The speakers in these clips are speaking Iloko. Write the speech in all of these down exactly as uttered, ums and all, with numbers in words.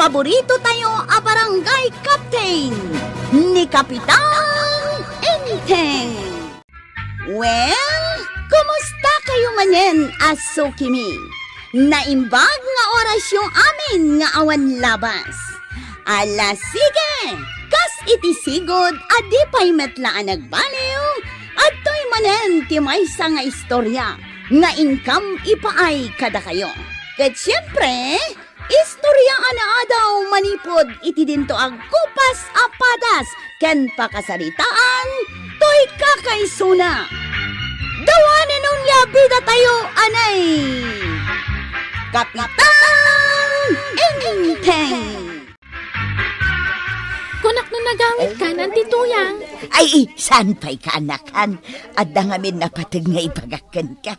paborito tayo a barangay captain, ni Kapitan Enteng. Well, kumusta kayo manen a sukimi? Naimbag nga orasyo amin nga awan labas. Ala, sige! Kas iti sigud a di pay met la a nagbaliw, adtoy manen ti maysa nga istorya nga inkam ipaay kadakayo. Ket siempre, istorya a naadaw manipud iti dinto a gupas a padas ken pakasaritaan toy kakaisuna. Dawanen onia bidatayo, anay! Kapitan Enteng! Kunak no nagawidkan, Anti Tuyang. Ay, saan pay kaanakan? Adda ngamin napateg nga ibagak kenka.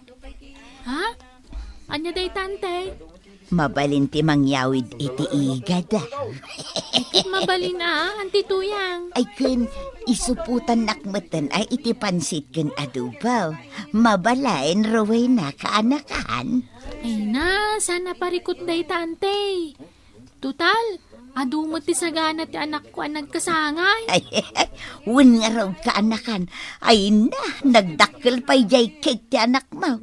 Ha? Ania dayta, Ante? Mabalin ti mangyawid iti igada. Mabalin a, Anti Tuyang. Ay ken, isuputannak metten ay iti pansit ken adobo. Mabalin, Rowena, kaanakan. Ay na, saan a parikut dayta, Ante. Total, adu met ti sagana ti anakko a nagkasangay. Ay, wen ngarud kaanakan. Ay na, nagdakkel pay jay cake ti anakmo.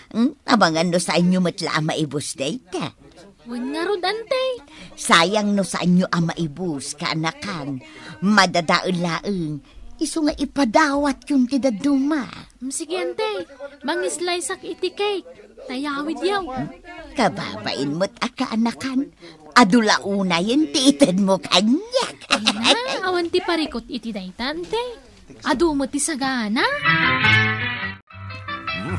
Hmm, amangan no saanyo met la a maibus dayta. Wen ngarud, Ante. Sayang no saanyo a maibus, kaanakan. Madadael laeng. Isu nga ipadawatyon ti dadduma. Mm, sige, Ante. Mangislaysak iti cake. Tayawid yaw. Kababain met a kaanakan. Adu la unayen ti itedmo kaniak. Ay na, awan ti parikut iti dayta, Ante. Adu met ti sagana. Mm.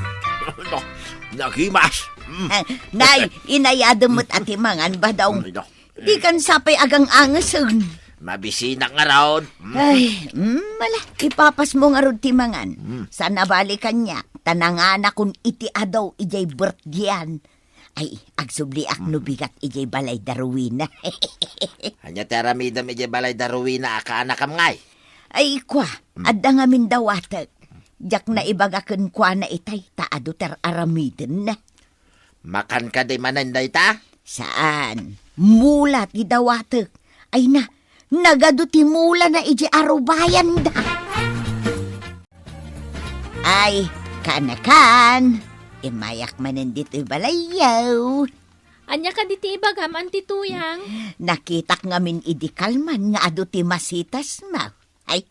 Nagimas. Mm. Ah, nay, inayadem met a ti mangan, Badong. Ay, no. Dikan sapay agang-angesen. Mabisinak ngarud. Mm. Ay, mm, ala, ipapasmo ngarud ti mangan. Mm. Saan a bali kaniak, ta nanganakon iti adu idiay birthday-an. Ay, agsubliak no bigat idiay balay da Rowena. Ania ti aramidem idiay balay da Rowena a kaanakam ngay? Ay, kua, adda ngamin dawatek. Diak naibaga kenkuana itay, ta adu ti ar-aramidenna. Makan kadi manen dayta? Saan. Mula ti dawatek. Ay na, nagadu ti mulana idiay arubayanda. Ay, kaanakan, immayak manen ditoy balayyo. Ania kadi ti ibagam, Anti Tuyang? Nakitak ngamin idi kalman nga adu ti masitasmo. Ay,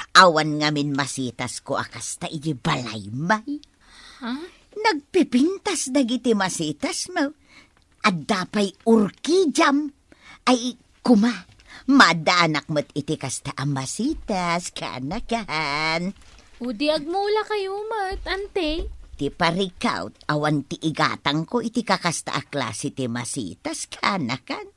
awan ngamin masitasko a kasta idi balaymo. Ha? Nagpipintas dagiti masitasmo. Adda pay orkidiam. Ay, kuma, maaddanak met iti kasta a masitas, kaanakan. O di agmulakayo met, Ante. Ti parikut, awan ti igatangko iti kakasta a klase ti masitas, kaanakan.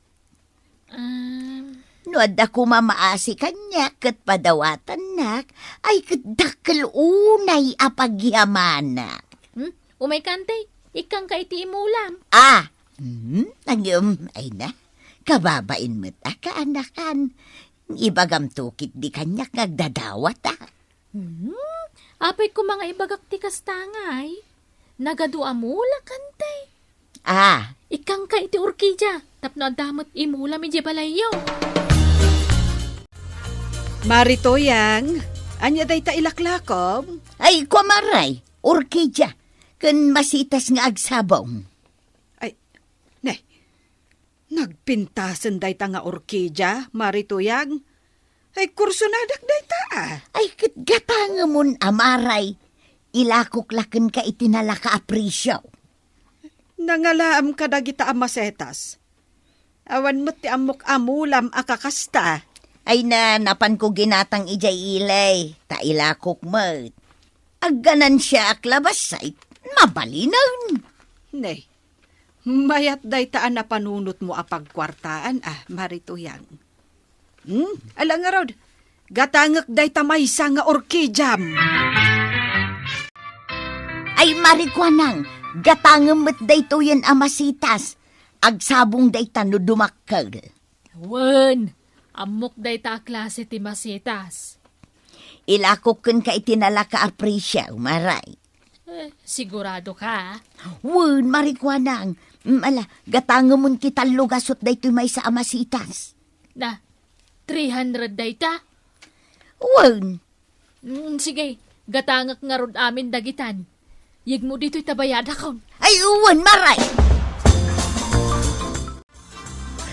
Um. No adda kuma maasi kaniak ket padawatannak, ay ket dakkel unay a pagyamanak. Hmm? Umayka, Ante. Ikkanka iti imulam. Ah, Hmm, agem, ay na. Kababain met a kaanakan. Ibagamto ketdi kaniak nga agdadawat a. Hmm, apay koma nga ibagak ti kasta ngay? Nagadu a mulak, Ante. Ah. Ikkanka iti orkidia, tapno adda met imulam idiay balayyo. Mari Tuyang, ania dayta ilaklakom? Ay, kua, Mari, orkidia, ken masitas nga agsabong. Ay, ne, nagpintasen dayta nga orkidia, Mari Tuyang. Ay, kursonadak dayta, a. Ay, ket gatangemon a, Mari, ilakok la kenka iti nalaka a presio. Nangalaam kadagita a masetas. Awan met ti ammok a mulam a kakasta. Ay na, napanko ginatang idiay ili, ta ilakok met. Agganansiaak la bassit, mabalinen. Ne, mayat dayta a napanunotmo a pagkuartaan, a, Mari Tuyang. Hmm? Ala ngarud, gatangek dayta maysa nga orkidiam. Ay, Mari Kuanang, gatangem met daytoyen a masitas. Agsabong dayta no dumakkel. Wen, ammok dayta a klase ti masitas. Ilakok kenka iti nalaka a presio, Mari. Eh, sigurado ka, ah? Wen, marikuanang. Mm, ala, gatangemon ti tallo gasut daytoy maysa a masitas. Na, three hundred dayta? Wen. Mm, sige, gatangek ngarud amin dagitan. Yegmo ditoy ta bayadakon. Ay, wen, maray!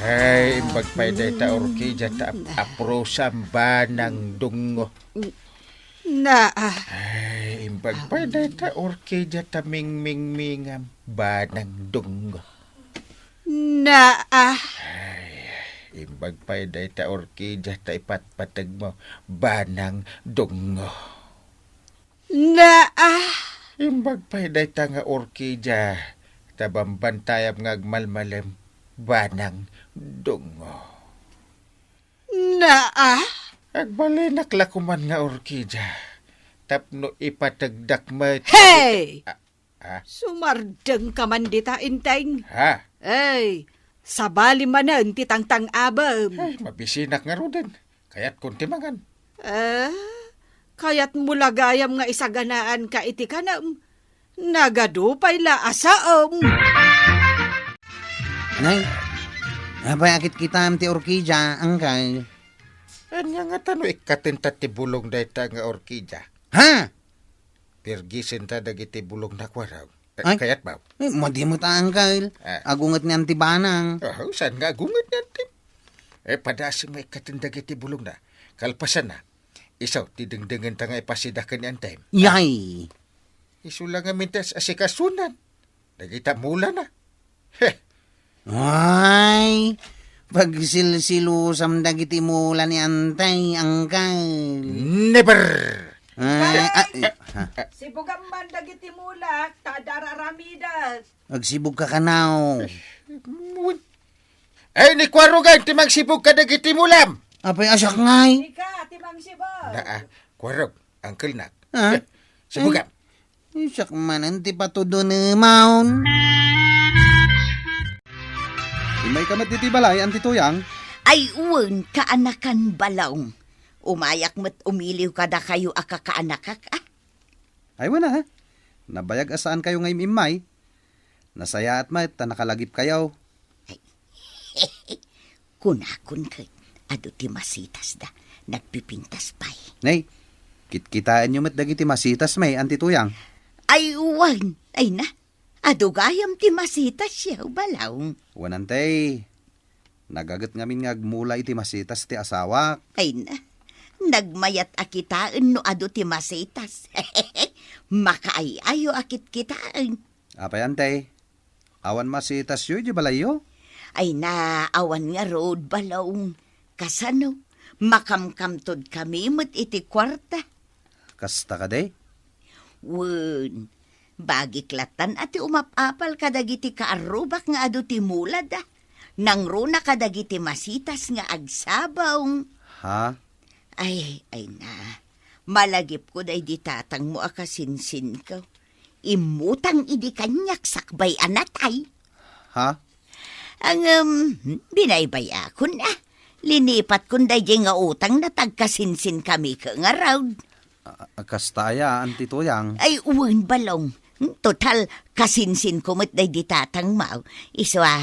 Ay, imbag pay dayta orkidia ta ap-, aprosam banang dungngo. Naa. Ay, imbag pay dayta orkidia ta mingmingmingam banang dungngo. Naa. Ay, imbag pay dayta orkidia ta ipatpategmo banang dungngo. Naa. Imbag pay dayta nga orkidia ta bambantayam nga agmalmalem banang dungngo. Naa. Agbalinak la koman nga orkidia tapno ipategdak met. Hey! Ah, ah. Sumardengka man dita, Enteng. Ha? Hey, sabali manen ti tangtang-abem. Ay, mabisinak ngaruden. Kayatkon ti mangan. Eh, kayatmo la gayam nga isaganaanka iti kanem. Nagadu pay la a saem. Nay, apay a kitkitaem ti orkidia, angkel? Ania ngata no ikkatenta ti bulong dayta nga orkidia? Ha? Pirgisenta dagiti bulongna, kuarog. Eh, ay, kayatmo? Eh, madi met a, angkel. Ah. Agunget ni Anti Banang. Ah, saan nga agunget ni Anti? Eh, padasem nga ikkaten dagiti bulongna. Kalpasanna, isu ti dengdengenta nga ipasida ken ni Antem. Yay! Isu la ngamin ti as-asikasunan dagita mulana. Heh. Ay, pagsilsilusam dagiti mula ni Antay, angkel. Never! Ay, ah, eh, ha? Sibugam man dagiti mula, ta adda ar-aramidak. Agsibugka kano. Ay, ni Kuarugan, ti mangsibug kadagiti mulam. Apay, a siak ngay? Ika, ti mangsibug. Naa, Kuarug, angkelnak. Ha? Eh, sibugam. Ay, siak manen ti patudunemon. Immayka met ditoy balay, Anti Tuyang? Ay, wen, kaanakan, Balong. Umayak met umiliw kadakayo a kakaanakak, ah. Ay, wen, ah. Nabayag a saankayo nga im-immay. Nasayaat met ta nakalagipkayo. Ay, kunakon ket, adu ti masitasda, nagpipintas pay. Nay, kitkitaenyo met dagiti masitasmi, Anti Tuyang. Ay, wen, ay na, adu gayam ti masitasyo, Balong. Wen, Antay, nagaget ngamin nga agmula iti masitas ti asawak. Ay na, nagmayat a kitaen no adu ti masitas. Makaay-ayo a kitkitaen. Apay, Antay? Awan masitasyo idiay balayyo? Ay na, awan ngarud, Balong. Kasano? Makamkamtod kami met iti kuarta. Kasta kadi? Wen, bagik lattan a ti umap-apal kadagiti kaarrubak nga adu ti mulada. Nangruna kadagiti masitas nga agsabong. Ha? Ay, ay na. Malagipko daydi tatangmo a kasinsinko. Immutang idi kaniak sakbay a natay. Ha? Ngem, binaybay-akon, ah. Linipatkon daydi nga utangna ta agkasinsinkamika ngarud. A, a, kasta aya, Anti Tuyang? Ay, wen, Balong. Total, kasinsinko met daydi tatangmo. Isu a,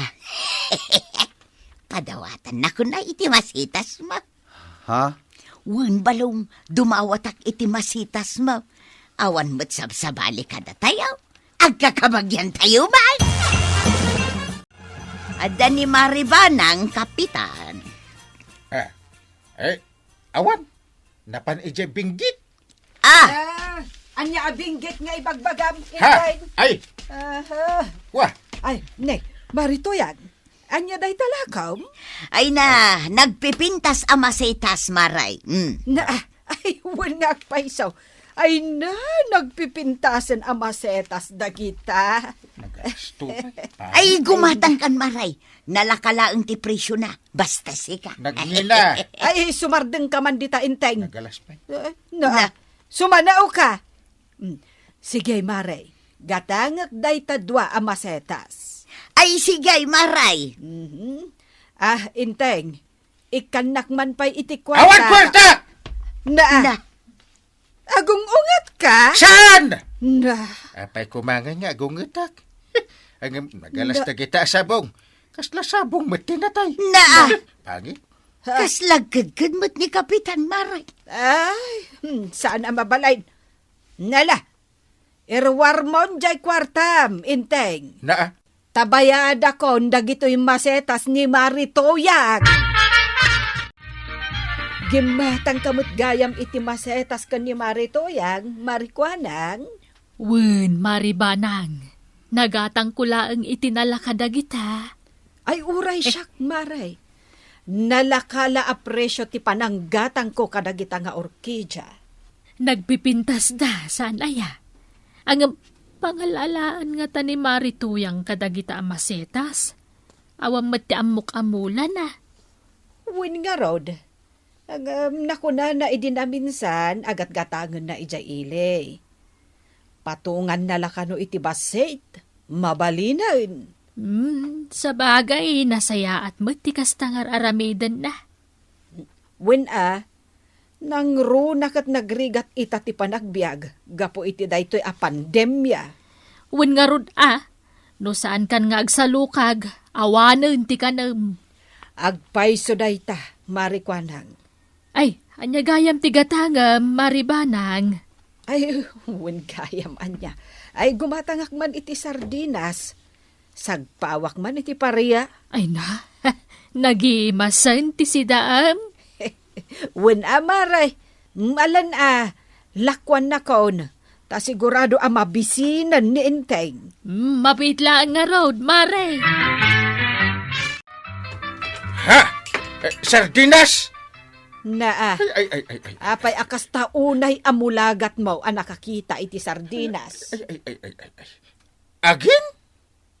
padawatannakon a iti masitasmo. Ha? Wen, Balong, dumawatak iti masitasmo. Awan met sabsabali kadatayo. Agkakabagiantayo man. Adda ni Maribanang, Kapitan. Eh, eh, awan. Napan idiay binggit. Ah! Ah, ania a binggit nga ibagbagam, ha? Inday? Ay! Aha. Wa! Ay, ne, Mari Tuyang, ania dayta lakam? Ay na, nagpipintas a masitas, Maray. Mm. Na, ay, wen nga agpayso. Ay na, nagpipintasen a masitas dagita. Nagasto. Ay, gumatangkan, Maray. Nalaka laeng ti presyona. Basta sika. Nagngina. Ay, sumardengka man dita, Enteng. Nagalas pay. Eh, na. Na. Sumanaoka. Mm. Sige, Maray. Gatangek dayta dua a masetas. Ay, sige, Maray. Mhm. Ah, Enteng. Ikkannak man pay iti kuarta. Awan kuarta! Na. Na. Agung-ungetka? Saan? Na. Apay koma nga agungetak? Ngem nagalas Na. dagita a sabong. Kasla sabong met ti natay. Na. Pangi? Ha? Kasla agkedked met ni Kapitan, Mare. Ay, hmm, saan a mabalin. Nala, iruarmon jay kuartam, Inteng. Naa. Ta bayadakon dagitoy masetas ni Mari Tuyang. Gimmatangka met gayam iti masetas ken ni Mari Tuyang, Mari Kuanang. Wen, Mari Banang, nagatangko laeng iti nala kadagita. Ay, uray siak, Mare. Nalaka la a presio ti pananggatangko kadagita nga orkidia. Nagpipintasda, saan aya? Ngem, pangal-alaan ngata ni Mari Tuyang kadagita a masetas. Awan met ti ammok a mulana. Wen ngarud, ngem, nakunana idi naminsan a gatgatangenna idiay ili. Patunganna la kano iti bassit, mabalinen. Hmm, sabagay, nasayaat met ti kasta nga ar-aramidenna. Wen a, nangruna ket nagrigat ita ti panagbiag gapu iti daytoy a pandemia. Wen ngarud a, no saankan nga agsalukag, awanen ti kanem. Agpayso dayta, Mari Kuanang. Ay, ania gayam ti gatangem, Mari Banang? Ay, wen gayam ania. Ay, gumatangak man iti sardinas. Sagpawak man iti paria. Ay na, nagimasen ti sidaam. Wen a, Mare. Malan a, lakuannakon. Ta sigurado a mabisinen ni Inteng. Mm, mabiit laeng ngarud, Mare. Ha? Eh, sardinas? Naa. Ay, ay, ay, ay, ay. Apay a kasta unay a mulagatmo a nakakita iti sardinas? Ay, ay, ay, ay, ay, ay. Agin?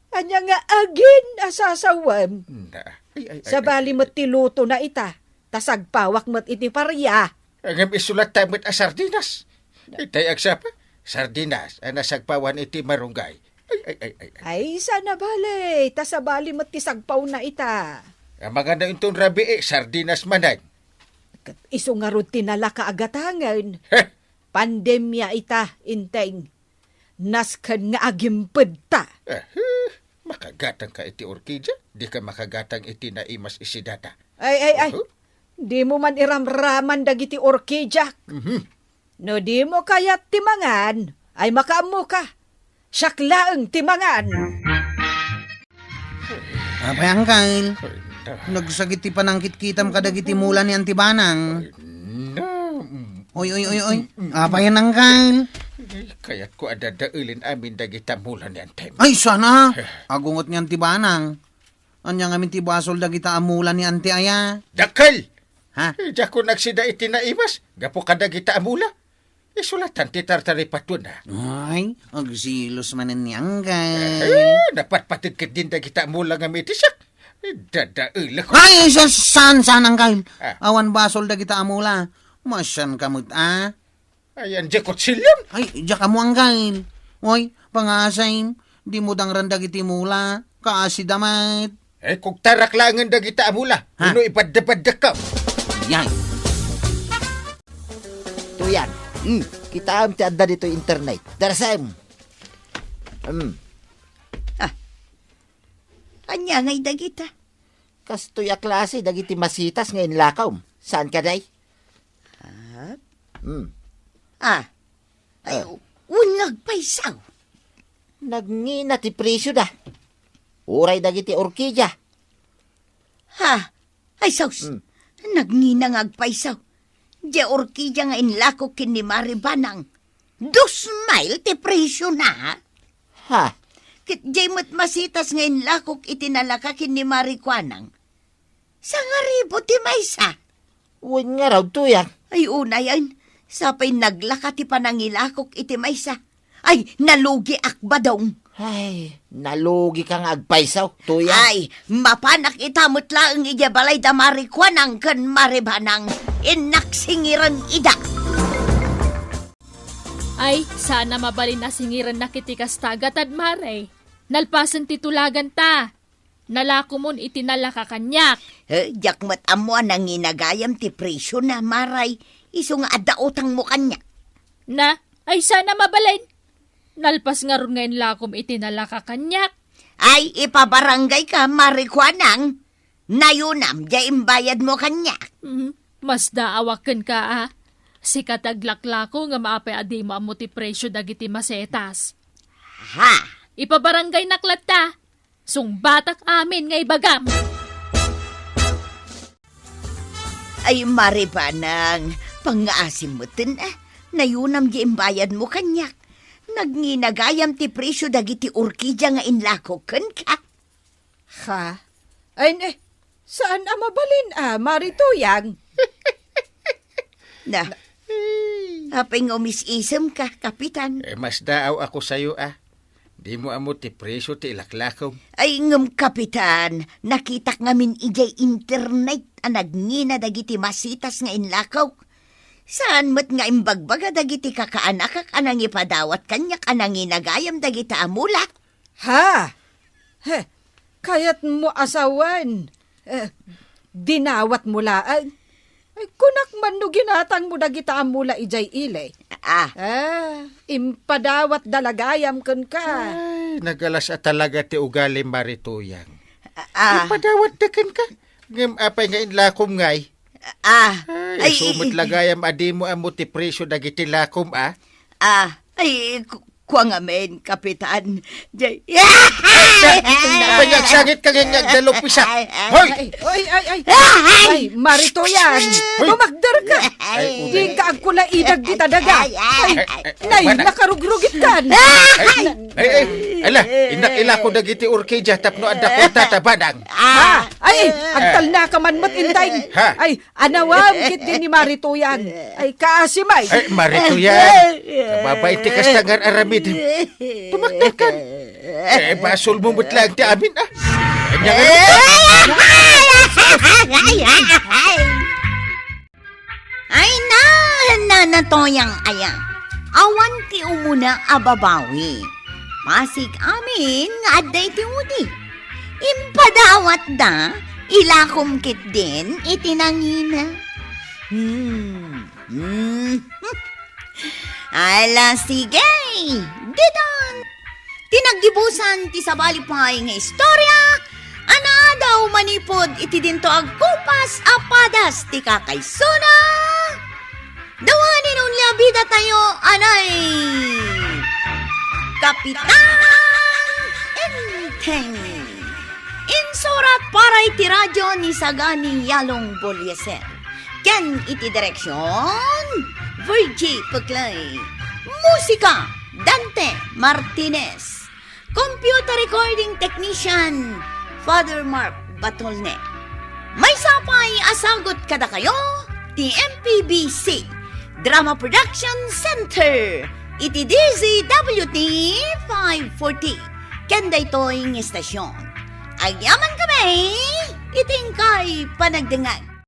Ania nga agin a sasawem? Naa. Ay, ay, ay, Sabali ay, ay. met ti lutona ita, ta sagpawak met iti paria. Ngem isulat ta met a sardinas. Itay agsapa, sardinas a nasagpawan iti marunggay. Ay, ay, ay, ay, ay. Ay, saan a bale, ta sabali met ti sagpawna ita. Amangan na inton rabii, sardinas manen. Ket isu ngarud ti nalaka a gatangen. Heh. Pandemia ita, Inteng. Nasken nga agimpedta. Eh, eh, makagatangka iti orkidia, dika makagatang iti naimas isidata. Ay, ay, ay. Uhu. Dimo man iramraman dagiti orkidiak. Mhm. No dimo kayat ti mangan, ay makaammoka. Siak laeng ti mangan. Apay, Angkel? Ay, na. Nagsagit ti panangkitkitam kadagiti mula ni Anti Banang. Ay, na. Oy, oy, oy, oy. Apay, Angkel? Kayatko a dadaelen amin dagita mula ni Anti. Ay, sana. Eh. Agungot ni Anti Banang. Ania ngamin ti basol dagita a mula ni Anti aya? Dakkel! Ha? Diakon agsida iti naimas, gapu kadagita a mula. Isulatan ti tartaripatona. Ay, agsilos manen ni Angkel. Eh, napatpateg ketdin dagita a mula nga mitisiak. Dadaelek. Ay, sa-, saan, saan, Angkel? Ah. Awan basol dagita a mula. Masianka met, a? Ayan, di kutsilyam. Ay, diak ammo, Angkel. Oy, pangasam, dimo dangran dagiti mula. Kaasida met. Eh, kugtarak laengen dagita a mula. Ha? Wenno ibaddebaddekko. Yan. Tuyang. Hmm. Kitaem ti adda ditoy internet. Darasem. Hmm. Ah. Ania ngay dagita? Kastoy a klase dagiti masitas nga inlakaw. Saan kadi? Ah. Hmm. Ah. Ay, Ah. Wen nga agpayso. Nagngina ti presioda. Uray dagiti orkidia. Ha? Ay, sus! Hmm. Nagngina nga agpayso. Diay orkidia nga inlakok ken ni Mari Banang. Dos mil ti presiona, ha? Ha? Ket diay met masitas nga inlakok iti nalaka ken ni Mari Kuanang. Sangaribu ti maysa. Wen ngarud, Tuyang. Ay, unayen. Sapay naglaka ti panangilakok iti maysa. Ay, nalugiak, Badong. Ay, nalugika nga agpayso, Tuyang. Ay, mapanak ita met laeng idiay balay da Mari Kuanang ken Mari Banang. Innak singiren ida. Ay, saan a mabalin a singirennak iti kasta, gatad, Mare. Nalpasen ti tulaganta. Nalakomon iti nalaka kaniak. Eh, diak met ammo a nangina gayam ti presiona, Mare. Isu nga adda utangmo kaniak. Na, ay sana mabalin. Nalpas ngarud nga inlakom iti nalaka kaniak. Ay, ipabarangay ka, Mari Kuanang. Nayunam, diay imbayad mo kaniak. Mhm. Masdaawak kenka, a. Sika ti aglaklako nga maapay a dimo ammo ti presio dagiti masetas. Ha? Ipabarangaynak latta. Sungbatak amin nga ibagam. Ay, Mari Kuanang, pangngaasim metten, a. Nayunam diay imbayad mo kaniak. Nagnginagayam ti presio dagiti orkidia nga inlako kenka. Ha? Ay, ne, saan a mabalin a, Mari Tuyang? Na, apay nga umis-isem ka, Kapitan? Eh, masdaaw ako sayo, a. Dimo ammo ti presio ti ilaklakom. Ay, ngem, Kapitan, nakitak ngamin idiay internet a nagngina dagiti masetas nga inlako. Saan met nga imbagbaga dagiti kakaanakak a nangipadawat kaniak a nanginagayam dagiti a mula. Ha? He, kayatmo a sawen? Eh, dinawatmo laeng? Ay, kunak man no ginatangmo dagita a mula idiay ili. Ah. Ah, impadawatda la gayam kenka. Ay, nagalas a talaga ti ugali, Mari Tuyang. Ah. Impadawatda kenka. Ngem apay nga inlakom ngay? Ah. Ay, ay, isu met i-, la gayam a dimo ammo ti presio dagiti lakom, a? Ah, ay, ku-, kua ngamin, Kapitan. Jay. Ay, na, panyagsangit ka nga agdalupisak. Ay, ay, Hoy! Ay, ay, ay, ay. Ay, Mari Tuyang. Hoy! Tumakder ka. Ay, Di ka agkulaidag dita daga. Ay, ay, ay, ay, ay, nay, Manang. Nakarugrugit ka. Ay, ay, ay, ala, innak ilako dagiti orkidia tapno adda kwarta ta, Manang. Ha? Ay, agtalna ka man met, intay. Ha? Ay, anawam, kit din ni Mari Tuyang. Ay, kaasi may. Ay, Mari Tuyang. Kababait ti kasta nga aramid. Tumakder kan. Eh, basol mo met lang ti amin, a. Anya nga Ay, na, Nana Tuyang aya. Awan ti umuna a babawi. Pasig amin nga adda iti udi. Impadawatda, ilakom ketdin iti nangina. Hmm, hmm. Ala, sige. Ditan. Ti naggibusan ti sabali pay nga istorya a naadaw manipud iti dinto agkupas a padas ti kakaisuna. Dawanen unli a bidatayo, anay Kapitan Enteng. Insurat para iti radyo ni Sagani Yalong Bolieser. Ken iti direksion, Virgie Peclay. Musika, Dante Martinez. Computer recording technician, Father Mark Batolne. Maysa pay a sagut kadakayo ti M P B C Drama Production Center iti D Z W T five forty. Ken daytoy nga estasion. Agyaman kami iti inkay panagdengngeg.